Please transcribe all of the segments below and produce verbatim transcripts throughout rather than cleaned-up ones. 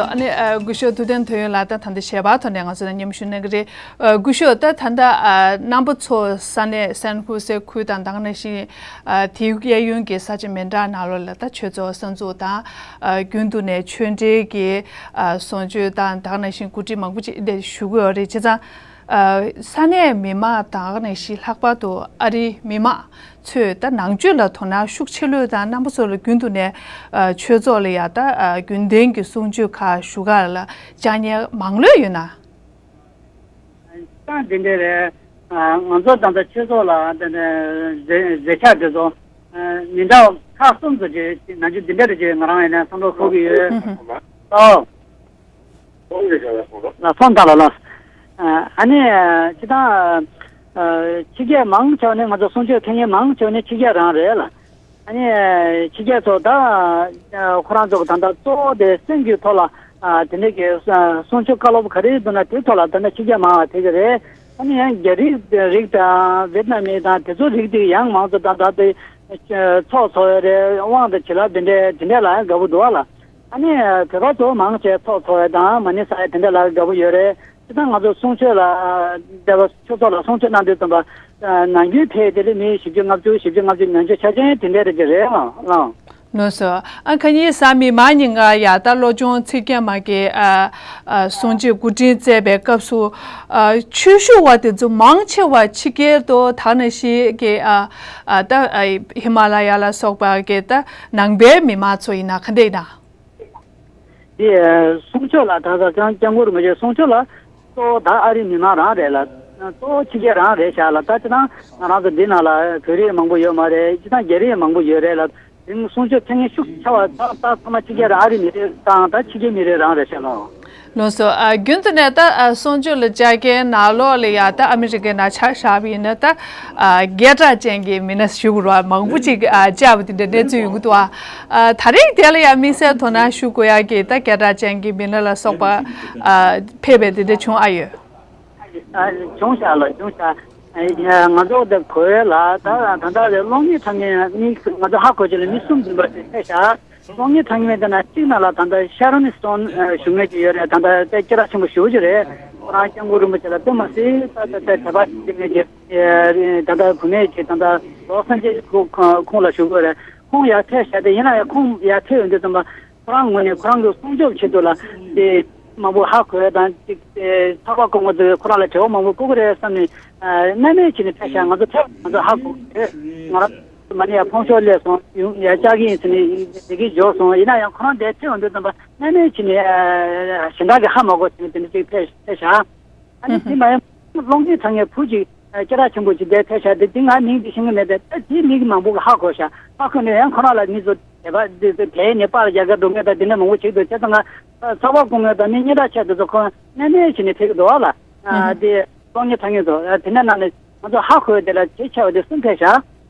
ཨ་ནི་ཨ་སྐུ་ཞབས་ཐུབ་བསྟན་དོན་ཡོད་ལགས་ད་ད་ལྟ་ཞལ་པར་ཐོག་ནས་ང་ཚོ་དང་མཉམ་ཞུགས་གནང་གི་རེད། ཨ་སྐུ་ཞབས་ད་ད་ལྟ་ཨ་རྣམ་པ་ཚོ་ས་གནས་སན་ཧུ་སེ་ཁུལ་དང་ད་ག་ནང་བཞིན་ཨ་དེའི་གཡས་གཡོན་གྱི་ས་ཆ་མི་འདྲ་ནང་ལོགས་ལ་ད་ཆོས་ཚོགས་གསར་འཛུགས་དང་ཨ་རྒྱུན་དུ་ནས་ཆོས་འབྲེལ་གྱི་ཨ་གསུང་ཆོས་དང་ད་ག་ནང་བཞིན་གོ་སྒྲིག་མང་པོ་ཅིག་འདིར་ཞུ་གི་ཡོད་རེད། བྱས་ཙང་ཨ་ས་གནས་མི་མང་དང་ད་ག་ནང་བཞིན་ལྷག་པར་དུ་ཨ་རིའི་མི་མང་ཚོས་ད་ནང་ཆོས་ལ་དོ་སྣང་ཤུགས་ཆེ་ལོས་དང་རྣམ་པ་ཚོ་ལ་རྒྱུན་དུ་ནས་ཨ་ཆོས་ཚོགས་ལ་ཡ་ད་ཨ་རྒྱུན་ལྡན་གྱི་གསུང་ཆོས་ཁག་ཞུ་ག་ལ་བཅར་མཁན་མང་ལོས་ཡོད་ན། ད་འདི་འདྲ་རེད། ཨ་ང་ཚོ་ད་ལྟ་ཆོས་ཚོགས་ལ་ད་ལྟ་མཛད་མཛད་འཆར་དེ་ཚོ་ཨ་མི་འདྲ་བ་ཁག་གསུམ་ཙམ་ཅིག་ནང་ཆོས་འདི་འདྲ་རེད་ཅེས་ང་རང་ཡིན་ན་བསམ་བློ་འཁོར་གྱི་ཡོད། ཨོ། ལགས་སོ་ད་ལགས་ལགས། ཨ་ནི་སྤྱིར་བཏང་ཕྱི་རྒྱལ་མང་ཆེ་བ་ནི་ང་ཚོ་གསུང་ཆོས་ཕེབས་མཁན་མང་ཆེ་བ་ནི་ཕྱི་རྒྱལ་རང་རེད་ལ། ཨ་ནི་ཕྱི་རྒྱལ་ཚོ་ད་ཁོ་རང་ཚོ་གི་ད་ལྟ་གཙོ་བོ་དེ་སེམས་ཀྱི་ཐོག་ལ་དེ་འདྲ་གི་གསུང་ཆོས་བཀའ་སློབ་ག་རེ་འདུག་ན་དེའི་ཐོག་ལ་ད་ལྟ་ཕྱི་རྒྱལ་མང་བ་ཕེབས་ཀྱི་རེད། ཨ་ནི་ཡང་རྒྱ་རིགས་རིགས་དང་ཝེད་ནམ་མི་དང་དེ་ཚོ་རིགས་དེ་ཡང་མང་ཚོ་ད་ད་ལྟ་ཚོགས་འཚོགས་ཡོད་རེད། དབང་དང་བྱིན་རླབས་དེ་འདྲ་དེ་འདྲ་ལ་ཡང་དགའ་པོ་འདུག་ཨ་ལ། ཨ་ནི་བོད་པ་ཚོ་མང་ཆེ་ཚོགས་འཚོགས་ཡ་དང་མ་ཎི་བསགས་ཡ་དེ་འདྲ་ལ་དགའ་པོ་ཡོད་རེད། སྤྱིར་བཏང་ང་ཚོ་གསུང་ཆོས་ལ་འདས་པ་ཆོས་ཚོགས་ལ་གསུང་ཆོས་གནང་དུས་ཙམ་པ་ནམ་རྒྱུན་ཕེབས་དེ་ལས་མི་བཞི་བཅུ་ལྔ་བཅུ་བཞི་བཅུ་ལྔ་བཅུ་ཉུང་ཤོས་ཆ་ཅན་དེ་འདྲ་རེད་ཀྱི་རེད་ཨང་ལགས། ལགས་སོ། ཨ་ཁ་ཉིན་གཟའ་མིག་དམར་ཉིན་ཀ་ཡ་ད་བློ་སྦྱོང་ཚིག་བརྒྱད་མ་གི་ཨ་ཨ་གསུང་ཆོས་གོ་སྒྲིག་མཛད་པའི་སྐབས་སུ་ཨ་ཆོས་ཞུ་བ་དེ་ཚོ་མང་ཆེ་བ་ཕྱི་རྒྱལ་དུ་ད་ནང་བཞིན་གྱི་ཨ་ཨ་ད་ཨ་ཧི་མ་ལ་ཡ་ལ་སོགས་པ་གི་ད་ནང་པའི་མི་མང་ཚོ་ཡིན་ན་ག་འདྲ་ཡིན་ན། དེ་གསུང་ཆོས་ལ་ད་ལྟ་སྐྱབས་སྐྱབས་མགོན་རིན་པོ་ཆེ་གསུང་ཆོས་ལ་གཙོ་བོ་ད་ཨ་རིའི་མི་མང་རང་རེད་ལ། གཙོ་བོ་ཕྱི་རྒྱལ་རང་རེད་ཤག་ལ། ད་སྤྱིར་བཏང་ང་རང་ཚོ་འདི་ནང་ལ་བོད་རིགས་མང་པོ་ཡོད་མ་རེད། སྤྱིར་བཏང་རྒྱ་རིགས་མང་པོ་ཡོད་རེད་ལ། དེང་གསུང་ཆོས་ཕེབས་མཁན་ཤུགས་ཆེ་བ་ད་ད་ཚང་མ་ཕྱི་རྒྱལ་རང་ཨ་རིའི་མི་རིགས་དང་ད་ཕྱི་རྒྱལ་མི་རིགས་རང་རེད་ཤག་ལ། ལགས་སོ། ཨ་རྒྱུན་དུ་ནས་ད་ཨ་གསུང་ཆོས་ལ་བཅར་མཁན་ནང་ལོགས་ལ་ཡ་ད་ཨ་མི་རི་ཀའི་ནང་ཆ་བཞག་པ་ཡིན་ན་ད་ཨ་སྐད་གྲགས་ཅན་གྱི་མི་སྣ་ཞུ་དགོས་རེད་བ། མང་པོ་ཅིག་ཨ་བཅར་བ་དེ་འདྲ་གནས་ཚུལ་ཡོང་གི་འདུག་ཨ། ཨ་ད་རེས་དེ་ལ་ཡ་དམིགས་བསལ་དོ་སྣང་ཞུ་དགོས་ཡ་གི་ད་སྐད་གྲགས་ཅན་གྱི་མི་སྣ་ལ་སོགས་པ་ཨ་ཕེབས་པའི་དེ་འདྲ་བྱུང་ཨ་ཡོད། ཨ་བྱུང་ཤག་ལ་བྱུང་ཤག་ཨ་ང་ཚོ་དེ་གོ་ཡ་ལ་ད་ད་ད་རེས་གློག་བརྙན་འཁྲབ་མཁན་མི་ང་ཚོ་ཧ་གོ་ཆེ་ལ་མི་གསུམ་འཛིན་པ་དེ་ཕེབས་ཤག་གློག་བརྙན་འཁྲབ་མཁན་དེ་ན་གཅིག་ནང་ལ་ད་ལྟ་ཤ་རོན་སྟོན་ཞུ་མཁན་ཅིག་ཡོད་རེད། ད་ལྟ་དཔེ་སྐད་གྲགས་ཆེན་པོ་ཞེ་པོ་ཅིག་རེད། ཁོ་རང་སྐྱབས་མགོན་རིན་པོ་ཆེ་ལ་དཔེ་མ་སྲིད་ད་ལྟ་དད་པ་བྱེད་མཁན་ཅིག་ད་ལྟ་བུད་མེད་ཅིག་ད་ལྟ་ལོ་སན་ཇེ་ལིས་ཁོ་ཁོང་ལ་ཞུ་དགོས་རེད། ཁོང་ཡར་ཕེབས་ཤག་དེ་ཡིན་ན་ཡང་ཁོང་ཡར་ཕེབས་ཡོང་དུས་ཙམ་པ་ཁོ་རང་ངོས་ནས་ཁོ་རང་གི་སྲུང་སྐྱོབ་ཆེད་དུ་ལ་དེ་མང་པོ་ཧ་གོ་ཡ་དང་ཅིག་ཚགས་པར་སྐུ་ངོ་ཚོས་ཁོ་རང་ལ་དྲི་བ་མང་པོ་བཀོད་ཀྱི་རེད་བསམ་ནས་སྣང་མེད་བྱས་ནས་ཕེབས་ཤག་ང་ཚོ་ཕེབས་ང་ཚོ་ཧ་གོ་གི་རེད། ང་རང་མ་ཎི་ཡར་ཕོན་ཤོག་སླེབས་སོང་ཡང་ཡར་བཅར་གྱི་ཡིན་ཟེར་ནས་དེ་གས་འབྱོར་སོང་། ཡིན་ན་ཡང་ཁོ་རང་འདིར་ཕེབས་ཡོང་དུས་ཙམ་པ་སྣང་མེད་བྱས་ནས་གཞན་དག་གིས་ཧ་མ་གོ་བྱས་ནས་དེ་འདྲ་ཅིག་ཕེབས་ཕེབས་ཤག་ཨ་ནི་དེ་མ་ཡིན་གློག་བརྙན་འཁྲབ་མཁན་བུ་ཅིག་སྐད་གྲགས་ཆེན་པོ་ཅིག་འདིར་ཕེབས་ཤག་དེ་དེ་ང་མིང་དེ་ཤེས་ཀྱི་མེད་པས་ད་དེའི་མིང་མང་པོ་གིས་ཧ་གོ་ཤག་ཧ་གོ་ནས་ཡང་ཁོ་རང་ལ་མི་ཚོ་དད་པ་དེ་ཚོ་དེ་ནས་པར་རྒྱག་ག་འགྲོ་མཁན་དང་དེ་འདྲ་མང་པོ་ཅིག་འདུག་བྱས་ཙང་ང་ཚགས་པར་སྐུ་ངོ་དང་མི་སྙན་གྲགས་ཆེ་དེ་ཚོ་ཁོ་སྣང་མེད་བྱས་ནས་ཕེབས་ཀྱི་འདུག་ཨ་ལ། དེ་གློག་བརྙན་འཁྲབ་མཁན་ཚོ་དེ་འདྲ་གནང་ནས་ང་ཚོ་ཧ་གོ་ཡ་དེ་ལ་གལ་ཆེ་བ་དེ་གསུམ་ཕེབས་ཤག་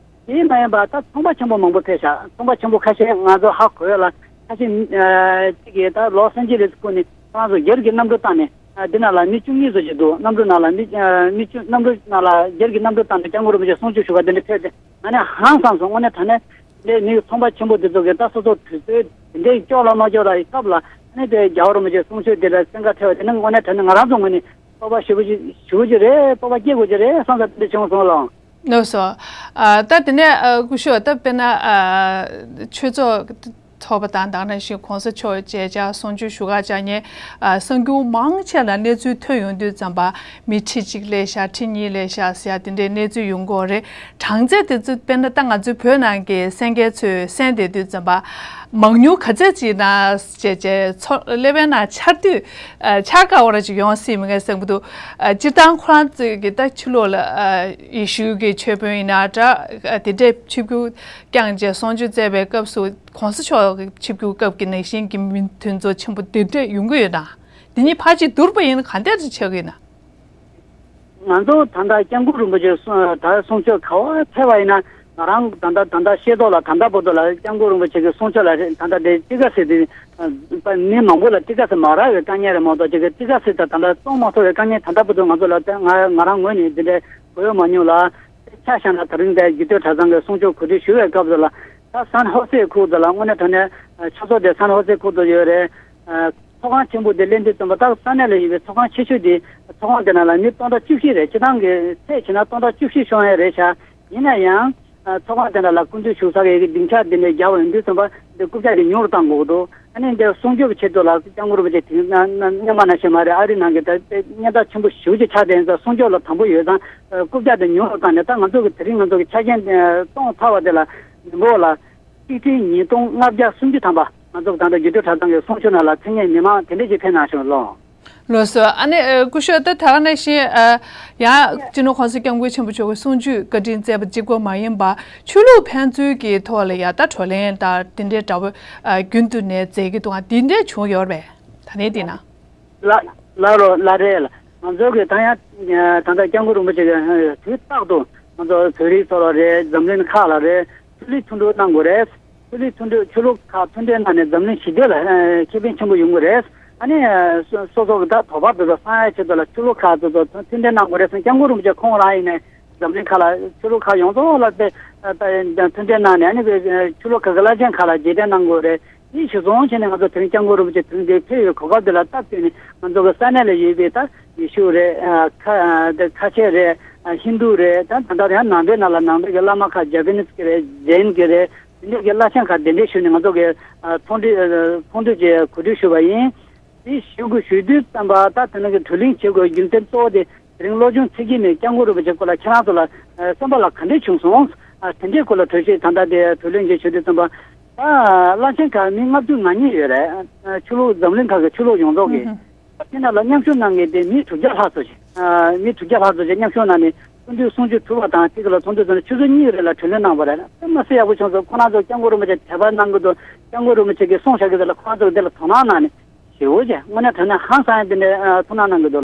དེ་མ་ཡིན་པ་ད་ཚོང་པ་ཆེན་པོ་མང་པོ་ཕེབས་ཤག་ཚོང་པ་ཆེན་པོ་ཁ་ཤས་ང་ཚོ་ཧ་གོ་ཡོད་ལ་ཁ་ཤས་ཨ་གཅིག་གིས་ད་ལོ་སན་ཇི་ལིས་ཁུལ་ནས་ཁོ་རང་ཚོ་སྒེར་གྱི་གནམ་གྲུ་བཏང་ནས་ཨ་འདི་ནང་ལ་མི་བཅུ་གཉིས་ཙམ་ཅིག་འདུག་གནམ་གྲུ་ནང་ལ་མི་ཨ་མི་བཅུ་གནམ་གྲུ་ནང་ལ་སྒེར་གྱི་གནམ་གྲུ་བཏང་ནས་སྐྱབས་མགོན་རིན་པོ་ཆེ་གསུང་ཆོས་ཞུ་ག་འདི་འདྲ་ཕེབས་ཏེ་ང་ནི་ཧང་སངས་སོང་། དངོས་གནས་དྲང་གནས་འདི་མི་ཚོང་པ་ཆེན་པོ་འདི་ཚོ་གིས་ད་སོ་སོ་དུས་ཚོད་འདི་འདྲའི་སྐྱོ་ལ་མ་སྐྱོ་ལ་ཡི་སྐབས་ལ་ཨ་ནི་དེ་རྒྱལ་བ་རིན་པོ་ཆེ་གསུང་ཆོས་འདི་ལ་སེམས་ཁ་ཐེ་བ་དེ་ནི་དངོས་གནས་དྲང་གནས་ང་རང་ཚོ་ངོས་ནས་སྤོབས་པ་ཞེ་པོ་ཅིག་ཞེ་པོ་ཅིག་རེད། སྤོབས་པ་སྐྱེ་དགོས་ཀྱི་རེད་བསམ་ས་དེ་འདྲ་བྱུང་སོང་ལགས། ལགས་སོ། ཨ་ད་དེ་ནས་ཨ་སྐུ་ཞབས་ད་དཔེར་ན་ཨ་ཆོས་ཚོགས་ཚོགས་པ་དང་ད་ག་ནང་བཞིན་གོང་ས་མཆོག་མཇལ་བཅར་གསུང་ཆོས་ཞུ་ག་བཅར་མཁན་ཨ་གསར་འགྱུར་མང་ཆེ་ལ་གནས་ཚུལ་ཐོན་ཡོང་དུས་ཙམ་པ་མི་ཁྲི་གཅིག་སླེབས་ཤག་ཁྲི་གཉིས་སླེབས་ཤག་ཟེར་ཡ་དེ་འདྲའི་གནས་ཚུལ་ཡོང་གི་ཡོད་རེད། གྲངས་ཚད་དེ་ཚོ་དཔེར་ན་ད་ང་ཚོའི་བོད་ནང་གི་གསན་མཁན་ཚོས་གསན་བསྡད་དུས་ཙམ་པ་མང་ཉུང་ག་ཚད་ཅིག་ན་བྱས་བྱས་ཚོ་སླེ་བའི་ནང་འཆར་དུས་འཆར་ཁ་འོ་ར་ཅིག་ཡོང་སྲིད་མི་ངས་བསམ་གྱི་འདུག་ཨ་སྤྱིར་བཏང་ཁོ་རང་ཚོས་ཀྱི་ད་ཕྱི་ལོགས་ལ་ཨ་ཡེ་ཤུ་གི་ཆོས་དཔོན་ཡིན་ན་འདྲ་ཨ་དེ་འདྲས་ཆིབས་བསྒྱུར་བསྐྱངས་བྱས་གསུང་ཆོས་བསྩལ་བའི་སྐབས་སུ་གོང་ས་མཆོག་གི་ཆིབས་བསྒྱུར་སྐབས་ཀྱི་ནང་བཞིན་གྱི་མི་དེ་ཚོ་ཆེན་པོ་དེ་འདྲས་ཡོང་གི་ཡོད་ན། དེ་གཉིས་ཕལ་ཆེར་བསྡུར་བ་ཡིན་ན་ག་འདྲས་ཆགས་ཀྱི་ཡོད་ན། ང་ཚོ་ད་ལྟ་སྐྱབས་མགོན་རིན་པོ་ཆེ་གསུང་ད་གསུང་ཆོས་ག་བ་ཕེབས་པ་ཡིན་ན་ང་རང་ད་ལྟ་ད་ལྟ་ཤེས་རྟོགས་ལ་ད་ལྟ་བར་དུ་ལ་སྐྱབས་མགོན་རིན་པོ་ཆེ་གི་གསུང་ཆོས་ལ་རེད་ད་ལྟ་དེ་ཏི་ཀ་སི་དེ་མི་མང་པོ་ལ་ཏི་ཀ་སི་མ་རག་པའི་དཀའ་ངལ་རེད་མ་གཏོགས་ཅིག་གི་ཏི་ཀ་སི་ད་ད་ལྟ་གཏོང་མ་ཐུབ་པའི་དཀའ་ངལ་ད་ལྟ་བར་དུ་ང་ཚོ་ལ་ད་ང་ང་རང་ངོས་ནས་འདི་འདྲའི་གོ་ཡོད་མ་མྱོང་ལ། ཆ་བཞག་ན་ད་རིང་འདིར་རྒྱུད་སྟོད་གྲྭ་ཚང་གི་གསུང་ཆོས་གོ་སྒྲིག་ཞུ་བའི་སྐབས་སུ་ལ་ད་སན་ཧོ་སེ་ཁུལ་དུ་ལ་དངོས་གནས་དྲང་གནས་ཆོས་ཚོགས་དེ་སན་ཧོ་སེ་ཁུལ་དུ་ཡོད་རེད། ཚོགས་ཁང་ཆེན་པོ་དེ་སླེབས་དུས་ཙམ་པ། ད་ས་གནས་ལ་ཡོད་པའི་ཚོགས་ཁང་ཆེ་ཤོས་དེ། ཚོགས་ཁང་དེ་ནང་ལ་མི་སྟོང་ཕྲག་བཅུ་བཞི་རེད། སྤྱིར་བཏང་གི་ཚད་བྱས་ན་སྟོང་ཕྲག་བཅུ་བཞི་ཤོང་ཡས་རེད་ཤག་ཡིན་ན་ཡང་། ཨ། ཚོགས་ཁང་དེ་འདྲ་ལ་སྐུ་མདུན་བཞུགས་ས་གི་སྡིངས་ཆ་དེ་འདྲ་རྒྱབ་ཡོང་དུས་ཙམ་པ། འདི་རྐུབ་བཀྱག་དེ་ཉུང་རུ་བཏང་དགོས་ཀྱི་འདུག་ཨ་ནི་འདི་སྲུང་སྐྱོབ་ཆེད་དུ་ལ་སྐྱབས་མགོན་རིན་པོ་ཆེ་དེང་སྔོན་མ་ནང་བཞིན་མ་རེད། ཨ་རི་ནང་གི་ད་ད་སྙན་ཐག་ཆེན་པོ་ཞེ་པོ་ཅིག་ཆགས་བསྡད་ཡིན་ཙང་། སྲུང་སྐྱོབ་ལ་དམ་པོ་ཡོད་ཙང་། ཨ། རྐུབ་བཀྱག་དེ་ཉུང་རུ་བཏང་ནས། ད་ང་ཚོ་གི་དེ་རིང་ང་ཚོ་གི་ཆ་རྐྱེན་གཏོང་ཚར་བ་དེ་ལ་མི་འབོར་ལ་ཆིག་ཁྲི་ཉིས་སྟོང་ལྔ་བརྒྱ་སུམ་ཅུ་ཐམ་པ། ང་ཚོ་གི་ད་ལྟ་རྒྱུད་སྟོད་གྲྭ་ཚང་གི་གསུང་ཆོས་ནང་ལ་མཚན་སྙན་མི་མང་དེ་འདྲས་ཅིག་ཕེབས་གནང་བྱུང་ལགས། ལགས་སོ། ཨ་ནི། ཨ། སྐུ་ཞབས། ད་ད་ག་ནང་བཞིན། ཨ། ཡང་སྤྱི་ནོར་༸གོང་ས་༸སྐྱབས་མགོན་ཆེན་པོ་མཆོག་གི་གསུང་ཆོས་བཀའ་དྲིན་སྩལ་བ་གཅིག་པོ་མ་ཡིན་པར། ཆོས་ལུགས་ཕན་ཚུན་གྱི་ཐོག་ལ་ཡང་ད་བགྲོ་གླེང་དང་དེ་འདྲའི་འདྲ་བོ། ཨ། རྒྱུན་དུ་ནས་མཛད་ཀྱི་འདུག་ག་དེ་འདྲ་བྱུང་ཡོད་རེད་པས། ད་ནས་བལྟས་ན། ལགས་ལགས་རོ་ལགས་རེད་ལགས། ང་ཚོ་གི་ད་ཡང་། ཨ། ད་ལྟ་སྐྱབས་མགོན་རིན་པོ་ཆེ་གིས། ཨ། དུས་རྟག་ཏུ་ང་ཚོ་བོད་རིགས་ཚོ་ལ་རེད། འཛམ་གླིང་ཁག་ལ་རེད། ཆོས་ལུགས་མཐུན་སྒྲིལ་གནང་དགོས་རེད། ཆོས་ལུགས་མཐུན་སྒྲིལ། ཆོས་ལུགས་ཁག་མཐུན་སྒྲིལ་གནང་ནས་འཛམ་གླིང་ཞི་བདེ་ལ། ཨ། ཁེ་ཕན་ཆེན་པོ་ཡོང་གི་རེད། ཨ་ནི། ཨ། སོ་སོ་སོ་གི་ད་དོགས་པ་དེ་ཚོ་སངས་ཡག་ཆེད་དུ་ལ་ཆོས་ལུགས་ཁག་དེ་ཚོ་མཐུན་སྒྲིལ་གནང་དགོས་རེད་ཟེར། སྐྱབས་མགོན་རིན་པོ་ཆེ་ཁོང་རང་ཡིན་ནའི་འཛམ་གླིང་ཁག་ལ་ཆོས་ལུགས་ཁག་ཡོངས་རྫོགས་ལ་དེ། ཨ། ད་མཐུན་སྒྲིལ་གནང་ནས། ཨ་ནི་ཆོས་ལུགས་ཁག་གི་བླ་ཆེན་ཁག་ལ་རྗེས་དྲན་གནང་དགོས་རེད། དེ་གཞིར་བཟུང་བྱས་ནས་ང་ཚོ་དེ་རིང་སྐྱབས་མགོན་རིན་པོ་ཆེ་དེ་རིང་འདིར་ཕེབས་ཡོད་གོ་སྐབས་འདི་ལ་སྟབས་བསྟུན་ནས། ང་ཚོ་གི་ས་གནས་ལ་ཡོད་པའི་ད་ཡེ་ཤུ་རེད། ཨ། ཁ། ཨ། དེ་ཁ་ཆེ་རེད། ཨ། ཧིན་དུ་རེད། ད་ད་ལྟ་ཡང་ནང་པའི་ནང་ལ་ནང་པའི་གི་བླ་མ་ཁག་ཇ་པ་ནིས་གི་རེད། ཛེན་གི་རེད། དེ་འདྲའི་གི་བླ་ཆེན་ཁག་གདན་འདྲེན་ཞུས་ནས་ང་ཚོ་གི། ཨ། ཚོགས་འདུ། ཨ། ཚོགས་འདུ་ཅིག་གོ་སྒྲིག་ཞུས་པ་ཡིན། དེ་ཞུ་དགོས་ཞུ་དུས་ཙམ་པ། ད་དེ་ནང་གི་བགྲོ་གླེང་བྱེད་དགོས་རྒྱུ་མཚན་གཙོ་བོ་དེ། དེ་རིང་བློ་སྦྱོང་ཚིག་བརྒྱད་མའི་སྐྱབས་མགོན་རིན་པོ་ཆེ་སྐོར་ལ་ཁྱེད་རང་ཚོ་ལ། ཨ། སེམས་པ་ལ་ག་འདྲས་བྱུང་སོང་། ཨ། དེ་འདྲའི་སྐོར་ལ་གྲོས་ཆོད། ད་ལྟ་དེ་བགྲོ་གླེང་ཅིག་ཞུ་དུས་ཙམ་པ། ཨ། བླ་ཆེན་ཁག་མི་ལྔ་བཅུ་ང་གཉིས་ཡོད་རེད། ཨ། ཆོས་ལུགས། འཛམ་གླིང་ཁག་གི་ཆོས་ལུགས་ཡོངས་རྫོགས་ཀྱི། ཨ། དེ་ནང་ལ་མཉམ་ཞུགས་གནང་མཁན་དེ་མི་དྲུག་བརྒྱ་ལྷག་ཙམ་ཞིག་ཨ། མི་དྲུག་བརྒྱ་ལྷག་ཙམ་ཞིག་མཉམ་ཞུགས་གནང་ནས། ཚོགས་འདུའི་གསུང་ཆོས་གྲུབ་པ་དང་གཅིག་ལ། ཚོགས་འདུ་ཚོགས་ནས་ཆུ་ཚོད་གཉིས་རེ་ལ་བགྲོ་གླེང་གནང་བ་རེད། དཔེ་མི་སྲིད་ཡག་པོ་བྱུང་སོང་། ཁོ་རང་ཚོ་སྐྱབས་མགོན་རིན་པོ་ཆེ་དད་པ་གནང་གི་འདུག་སྐྱབས་མགོན་རིན་པོ་ཆེ་གིས་གསུང་བཞག་གི་དེ་ལ་དོ་སྣང་གནང་ནས། ཞེ་པོ་ཅིག་དངོས་གནས་དྲང་གནས་ཧང་སང་ཡ་དེ་འདྲའི། ཨ། ཐུགས་སྣང་གནང་གི་འདུག